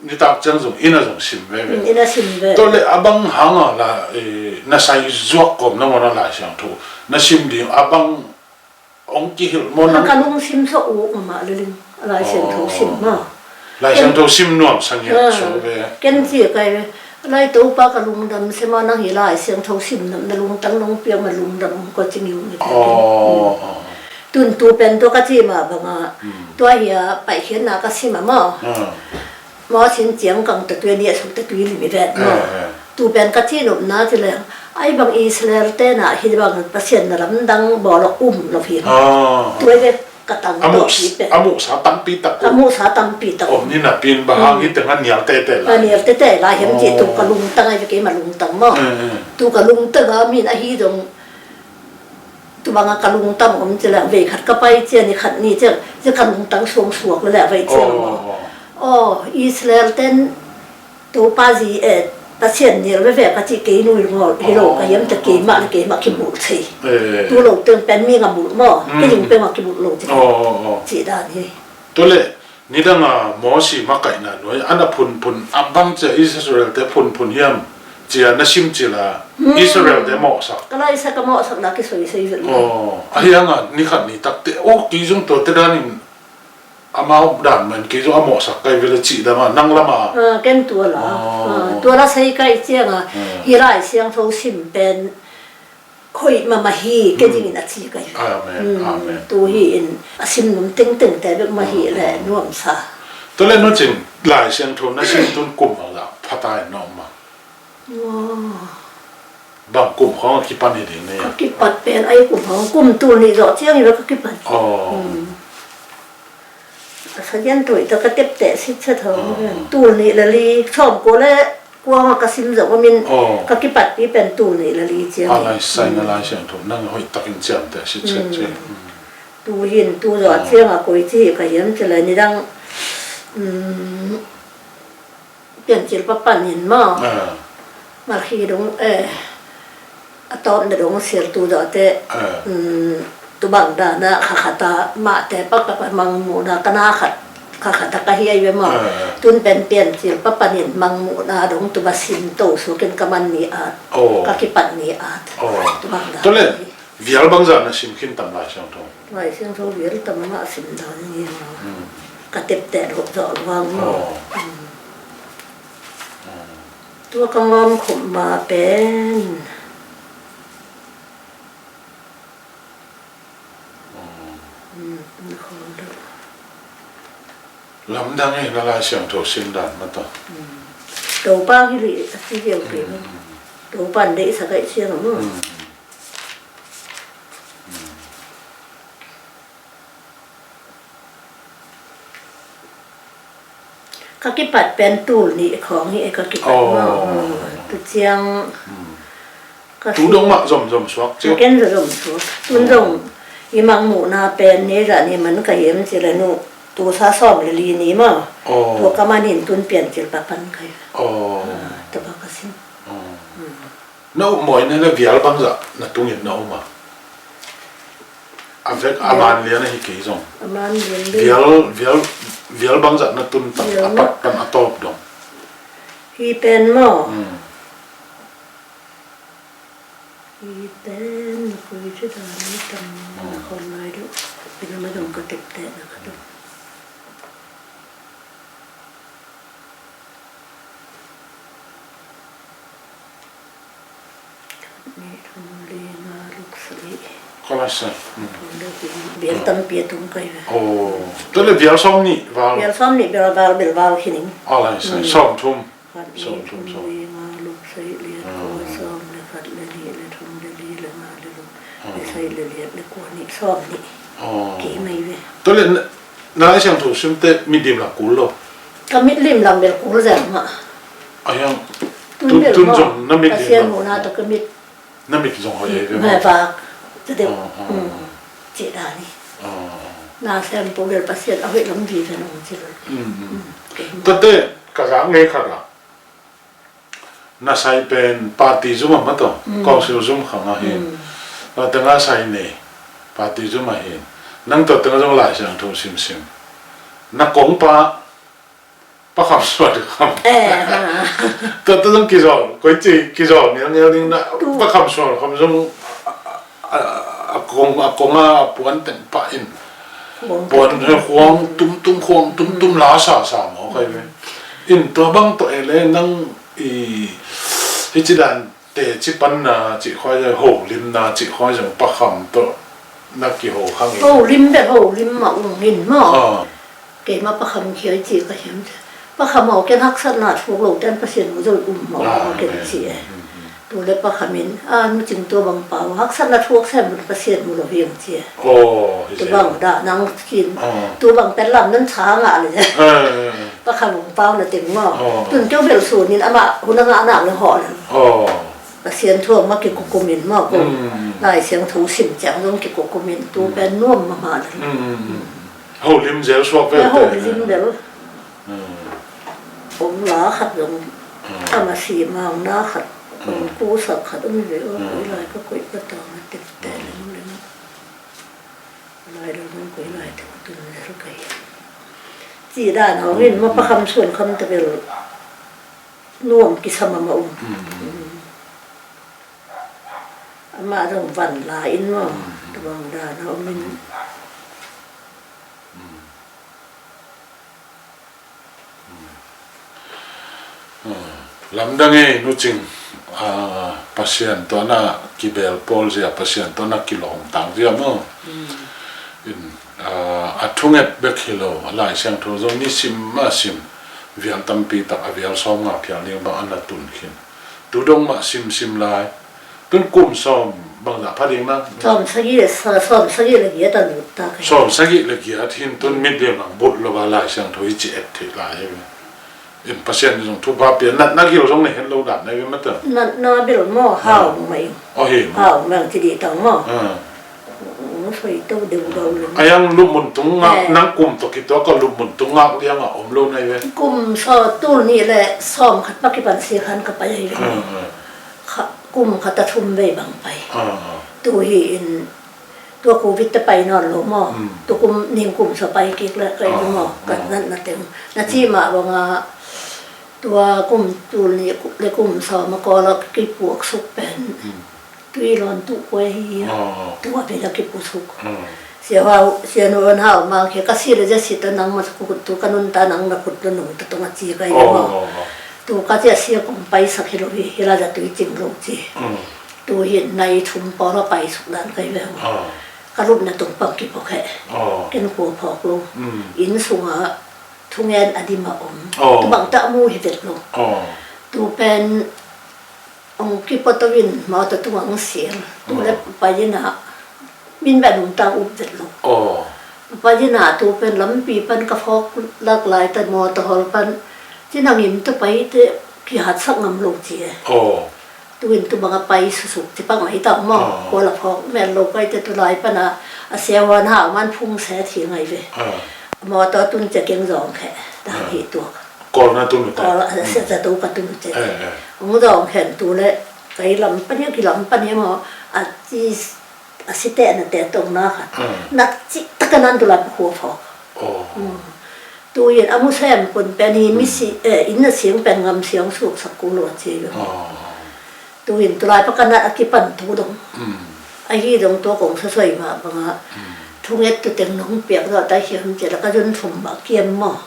nitak ciang zong, inn ah zong sim veve. Hmm, inn ah sim ve. Tua le a bang hanga la, eh, na sai zuak kawm nangawn a Lai Siangtho na sim ding a bang hong kihilh maw nang? Ka lungsim sa uk mahmah le ling, a Lai Siangtho sim maw. Lai Siangtho sim nuam sa ngiat, ah, so ve. Ken ci kai ve. Lai Topa, ka lungdam sia maw, nang hi Lai Siangtho sim nam na lungtang nong piak ma lungdam ko ci ngiu ngiat. Oh, oh. Tun tu pen tua ka ci mah banga, hmm, tua hi a paikhiatna ka sim a maw. Ah. Mawsin ciang kang tatui a nih a suk tatui lim i vet maw. Eh, eh. Tu pen ka cihnopna ci leng, ai bang Israel te na hi bang Pasian na lamdang bawl a um lo hi. Ah. Tua i ve ka tang a muh, tawh hi pen. A muhsa tampi tak. A muhsa tampi tak om ni napi in bang hang, hmm, hi teng a nial tete lai. A nial tete lai hiam ci, oh, tu ka lungtang ai ve, keima lungtang maw. Eh, eh. Tu ka lungtang a min ahi dong. Tu banga ka lungtang om ci leng, vei khat ka pai ciang, ni khat ni ciang, ci ka lungtang suang suak le le vei ciang. Oh, oh, oh. Oh, Israel ten Topa zi, eh, Pasian nial veve ka ci kei nui ngol hi lo, oh, ka hiam ta keimah le keimah kibulh thei. Eh. Tu lo teng pen mi nga bulh maw, hmm, kei zong pen nga kibulh lo ci. Oh, oh, oh. Ci dan hi. Tu le, nidanga Mosi makaihna nuai ana phunphun a bang cia Israel te phunphun hiam cia na sim cila, hmm, Israel te mawhsak. Ka laisa ka mawhsak na kisoisoi vet. Oh, ahi hanga nikhat ni takte, oh, kei zong tuate danin amau dan man kei zong a mawhsak kai vele cih dama nang lama. Ah, ken tua la. Oh. Ah, tua la sei kai cianga, hmm, hi Lai Siangtho sim pen hoih mahmah hi, kei, hmm, dingin a ci kai. Amen, hmm, amen. Tu hi in a sim num tengtengte bek mah hi, hmm, le, hmm, nuamsa. Tua le Nu Cing, Lai Siangtho na sim tun kum bang la phata in na om a? Wow. Bang kum khawng a kipan hi ding na hia? Ka kipat pen ai kum khawng, kum tul nih zawh ciang hi bek ka kipat. Oh. Hmm. A sagian tuih ta ka tepteh sitset ho. Ah. Tul nih le li, sawm kua le kua nga ka sim zoh om in, oh, ka kipatpi pen tul nih le li ciang. A lai sai na, hmm, Lai Siangtho nang hoih takin ciamteh sitset, hmm, ciang. Hmm. Tu hin, tu zawh, ah, ciang a koi ci ka hiam ci le nidang, hmm, Piancil papan in maw. Ah. Malkhi dong, eh, a tawpna dong sial tu zawhte, ah, um, tu bang dana khakhata mahte pakpak a mangmuhna ka na khat, khakhata ka hiai ve maw. Ah. Tun pen Piancil papan in mangmuhna dong tu ba sim to suakin ka man ni at, oh, ka kipat ni at. Oh. Tu bang dana. Tua le, vial bangzah na sim khin tam Lai Siangtho? Lai Siangtho vial tam mah sim dan hi maw. Hmm. Ka tepteh dawh zawh luang maw. Oh. Hmm. Hmm. Tua ka ngawm khop ma pen. Hmm. Hmm, na khawm deuh. Lamdang e, na Lai Siangtho sim dan mah tawh. Hmm. Topa hi lih a ci viau kei maw. Hmm. Topa in deihsak aih ciang maw. Hmm. Ka kipat pen tul nih khawng hi e ka kipat maw. Oh. Tu ciang, hmm, ka tu dong mah zomzom suak ciau. Ken zomzom suak. Tun zong i mangmuhna pen ni zah ni man ka hiam ci le nu, tu sa sawm le li ni maw. Oh. Tua ka man in tun Piancil papan ka hi. Oh. Ah, tua bang ka sim. Oh. Hmm. Na upmawhna le vial bangzah na tungin na um a? A vek a, vial, man lian ahi kei zong. A man lian le. Vial, vial, vial bangzah na tun tam, vial a pat pan a tawp dong. Hi pen maw. Hmm. Hi pen na koi ci dan ni tam, hmm, na khawm lai deuh. Ina ma dong ka tepteh na ka dong. Nih, thum, li, nga, luk, sagih. Ka lai sai. Hmm. Thum, li, vial tampi a tung kai ve. Oh. Tua le vial sawm nih val. Vial sawm nih val, val, bel val khin ing. A lai sai. Hmm. Sawm thum. Khat, nih, sawm thum, thum, sawm, li, nga, luk, sagih, liat, ah, kua, sawm le khat le nih le thum le li le nga le luk. Ah. Le sagih le liat le kua nih, sawm nih. Oh. Kei mai ve. Tua le na, na Lai Siangtho simte mitdim lam kul lo? Ka mitdim lam bel kul zel mah. A hiang tun, tun bel tun mah zong na mitdim lam. Pasian muhna tawh ka mit. Na mit zong hoih ei ve mah. Vak. Tua deuh. Ah, ah, hmm, ah. Cih dan hi. Ah, ah. Na sem po bel Pasian a hoih lam vive nong ci lo. Hmm, hmm. Hmm. Kei mah. Tuate ka zak ngei khat ah. Na sai pen party zum a mah tawh, mm, council zum khang ahi. Mm. Tua teng a sai nei. Baptism ah hin. Nang tua teng zong Lai Siangtho simsim. Na kong pa, Pa Kham Suan Kham. Eh, ha. Tua teng zong kizawl, koi ci kizawl ngialngial ding na. Tu. Pa Kham Suan Kham zong a, a, a kong, a kong a puan teng pah in. Khuang puan tum. Khuang tumtum, khuang tumtum la sasa maw kai ve. In tua bang tawh e le nang i, hi ci dan teci panna cih khuai zong, holimna cih khuai zong, Pa Kham tawh na kiho khang in. Holim bek holim mah ung in maw. Ah. Keimah Pa Kham khia i cih ka hiam cih. Pa Kham aw, ken haksatna thuk lo ten Pasian mu zol um mah ung ken cih e. Tu le Pa Kham in, a, Nu Cing tua bang pau, haksatna thuk sem lo Pasian mu lo hiam cih e. Oh, hi. Tu bang dah nang kin. Ah. Tu bang pen lam nan cha ngah le. Ah, ah, ah. Pa Kham ung pau na teng maw. Oh. Tun keu bel sun in amah hun a ngah nak le hawh le. Oh. Pasian thu ah mah kikukum in maw ko. Mm. Lai Siangtho sim ciang zong kikukum in tu pen nuam mahmah lel. Mm, mm, mm. Holim zel suak vel te. Holim zel. Mm. Om la khat zong. Mm. A masi mang na khat. Mm. Kusak khat om ve o. Mm. Koi lai ka koih ka tang a tepte lem lem. Lai lo zong koi lai te ka tun zel ka hi. Ci dan hong in maw Pa Kham Suan Kham te bel. Nuam kisam a mah um. Mm. Amah zong van la in maw. Mm. Tua bang dan a om in. Mm. Mm. Mm. Lamdang e, Nu Cing. Ah, Pasian tawh na kibel pawl zia, Pasian tawh na kilawm tang zia maw. Mm. In, ah, a thunget bek hi lo, a Lai Siangtho zong ni sim a sim, vial tampi tak a vial sawm nga phial ding bang a na tun khin. Tu dong mah simsim lai. Tun kum sawm bangzah pha ding na? Sawm sagih, sa-, sawm sagih le giat a lut ta ka hi. Sawm sagih le giat hin tun mit lian bang but lo a Lai Siangtho hi ci et theih lai. In Pasian in zong thupha pia, natna gil zong na het lo dan na hi ve mata. Natna bil maw, hau mah in. Oh, hi maw. Hau mah in ci dih tang maw. Ah. Ung soi to deuh deuh leng. A yang lupmun tung ngak, eh, nang kum tawh kituak a lupmun tung ngak liang a om lo na hi ve. Kum sawm tul nih le sawm khat pa kipan si khan ka pai ahi ve. Ah, ah. Kha, kum khat a thum vei bang pai. Ah, ah. Tu hi in, tua Covid te pai nawn lo maw. Mm. Tu kum ning kum sawm pai kik le ka hi ve maw. Ah, ah. Ka natna teng. Na ci mah bang a, tua kum tul nih le kum sawm a kawl a kipuak suk pen. Mm. Tui lawn tuh kua hi a. Ah. Tua pen a kipusuk. Ah. Sia Hau, Sia Nu Hau Mang khi ka si le zia si ta nang ma sa kut tu ka nun ta nang na kut lo nung ta tong a ci ka hi maw. Ah, ah, ah. Tu ka zia sia kong paisak hi lo hi, hi la za tui cing lo ci. Mm. Tu hi nai thum pawl a paisuk dan ka hi ve maw. Ah. Ka lupna tung pang kiphawk he. Ah. Ken kua phawk lo. Mm. Inn sungah thungen a dim a om. Ah. Tu bang ta mu hi vet lo. Ah. Tu pen Hong kipato in mawtaw tungah hong sial. Tu le pai in ah min beh nungta up vet lo. Pai in ah tu pen lampi pan ka phawk lak lai ta mawtaw hawl pan cina ngim ta pai te kihatsak ngam lo ci e. Tu in tu bang a pai susuk ci pak mai ta maw. Kua la phawk mel lo kai te tu lai pan a a siahuan hau man phung se thi ngai ve. Mawtaw tun ce keng zawng khe ta hi tuak. Kawlna tun uh te. Kawl a, a, a, zato ka tun uh te. Eh, eh. Hong zawng khen tu le, kai lam pan hiam, ki lam pan hiam aw, a ci, a si te, na te tong na khat. Mm. Nak ci, tak a nan tu la pa khua phawk. Oh. Mm. Tu in a mu sem kun pen hi mi si, eh, inn a siang pen ngam siang suk sak ku lo a ci lo. Oh. Tu in tu lai pa ka nat a kipan tu dong. Mm. Ahi dong tua kong sasoi mah bang a. Mm. Thunget tu teng nong piak zawh ta hiam ci la ka zun thum mah kiam maw.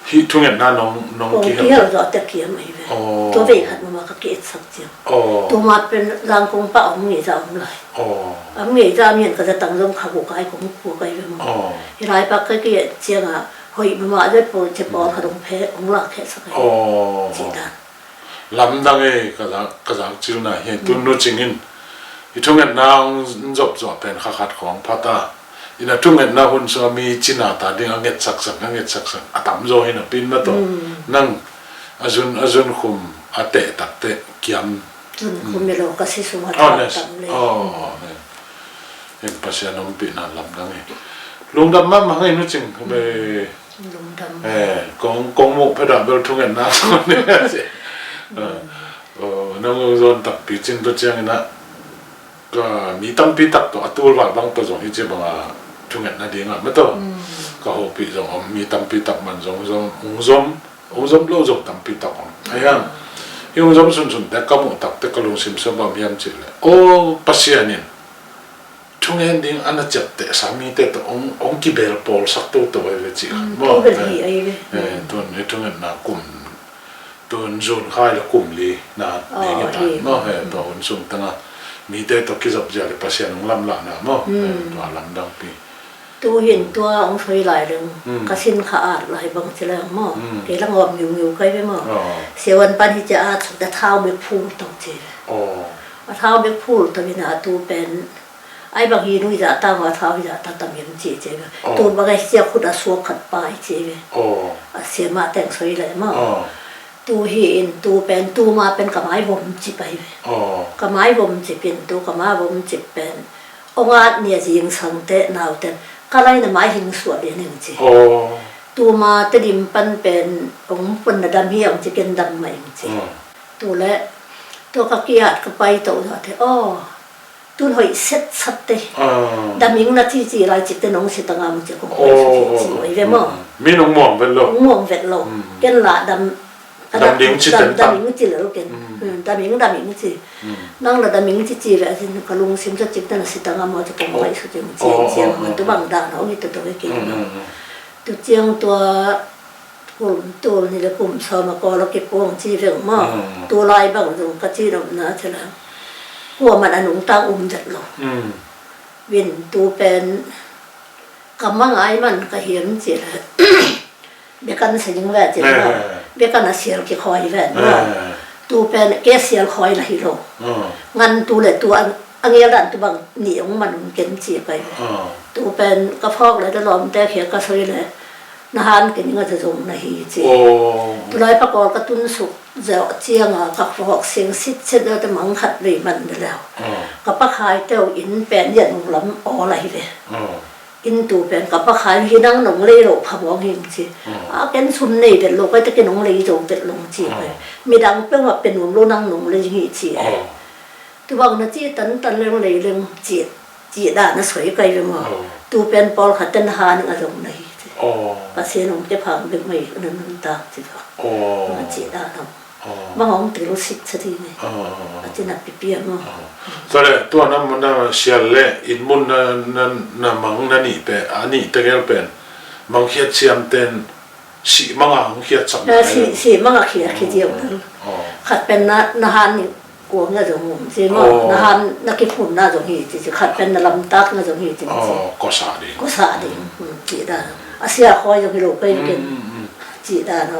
Hih thungetna nong, nong kihel zawh te kiam ahi ve. Aw. Tua vei khat mama ka ki-etsak ciang. Aw. Tua ma pen Zangkong pa om ngei za om lai. Aw. Om ngei za mian ka za tang zong kha gu kai kong pu kai ve maw. Aw. Hi lai pa ka ki-et ciang a hoih mama ze po ce pawl kha dong phe ong lak khe sak ahi. Aw. Ci dan. Lamdang e, ka zak, ka zak cilna hi. Tun Nu Cing in i thungetna hong zop zawh pen kha khat khawng pha ta. Ina thungetna hun sung a mi cina ta ding a ngetsaksak, a ngetsaksak a tamzaw hi napi in mataw. Nang a zun, a zun khum a teh takteh kiam. Zun khum i lo ka si sung a tam le. Aw, aw, aw. Heng Pasian ompihna lamdang e. Lungdam mahmah hang e Nu Cing. Lungdam. Eh, kong, kong muh phet ah bel thungetna sung a ni a si. Eh, oh, nang zong zon takpi cin tua ciangin ah. Ka mi tampi tak tawh a tul val bang tawh zong hi ci banga thungetna dingah ma tawh ka hopih zong om, mi tampi tak man zong zong ung zom, ung zom lo zong tampi tak om. Ahiang hi ung zom sunsun te ka muh tak te ka lungsim sua bang hiam cih leh, aw, Pasian in thungen ding a na ciaptehsa mite tawh ong, ong kibelpawlsak toto ahi ve cih khat maw? Tun hi thungetna kum, tun June kha le kum li na ding hi ta maw? He, tua hun sung tanga mite tawh kizop zia le Pasian ong lamlahna maw? He, tua lamdangpi. Tu hin tua ong soi lai leng ka sin kha at lai bang ci leng maw? Kei lang om ngiungiu kai ve maw? Siavuan pan hi cia a thau bek phul to ci ve. A thau bek phul to hi na tu pen ai bang hi nui zah ta, ma thau hi zah ta tam hiam ci ci ve. Tu bang ai cia khut a suak khat pai ci ve. A sia ma teng soi lai maw? Tu hi in tu pen tu ma pen ka mai vom ci pai ve. Ka mai vom ci pin tu ka mai vom ci pen ong at nia zingsang te nau ten ka lai na mai hing suak lian ing ci. Tu ma te dim pan pen ong pun na dam hi ong ci ken dam ma ing ci. Tu le tu ka kiat ka pai to zah te aw, tun hoih setsat te. Daming na cici lai cik te nong si tanga mu ci kong hoih setsat ci oi ve maw? Mi nong muang vet lo. Muang vet lo. Ken la dam, dam ding ci ten dam ding ci lo ken. Daming, daming ci. Nang la daming cici ve asin ka lungsim ca cik te na si tanga mu ci kong hoih setsat ci. Ci ci a tu bang da na ong i tu tu ve ken. Tu ciang tua kum tul ni le kum sawm a kawl a kipuang ci veng maw? Tu lai bang zong ka ci nopna ci la. Kua man a nungtang um zet lo. Vin tu pen ka mangai man ka hiam ci la. Bekan sa ding ve ci la. Bekan a sial kikhawi ve maw? Tu pen ke sial khawi la hi lo. Ngan tu le tu a a ngial dan tu bang ni ong man ong ken ci kai. Tu pen ka phawk le da lawmte khia ka soi le na han ke ning a zong na hi ci. Tulai pa kawl ka tun suk zeuh cianga ka phawk sing sitset a te mang khat vei man de leu. Ka pa khai teu in pen yan ung lam aw la hi ve. In tu pen ka pa khai hi nang nong lei lo pha bawng hing ci. A ken sum nei vet lo kai te ken nong lei zo vet long ci kai. Midang peuh a pen um lo nang nong lei hi ci. Tu bang na ci tantan leng lei leng ci, ci dan a soi kai ve maw? Tu pen pawlkhat ten ha ning a zong na hi ci. Pasian ong te phang bek mai na nuntak ci bang. Na ci dan a bang ong til sik sa ti ni. A ci na pipia maw? Tua le tua na, na sial le in mun na, na, na mang na nih pe, a nih tegel pen mang khiat siam ten sih manga hong khiat sak na si, sih manga khiat khiat ziau na. Khat pen na, na han ning kuang na zong um si maw? Na han na kiphun na zong hi ci ci, khat pen na lamtak na zong hi ci ci. Kosa ding. Kosa ding. Ci dan a sia khoi zong hi lo kai ken. Ci dan a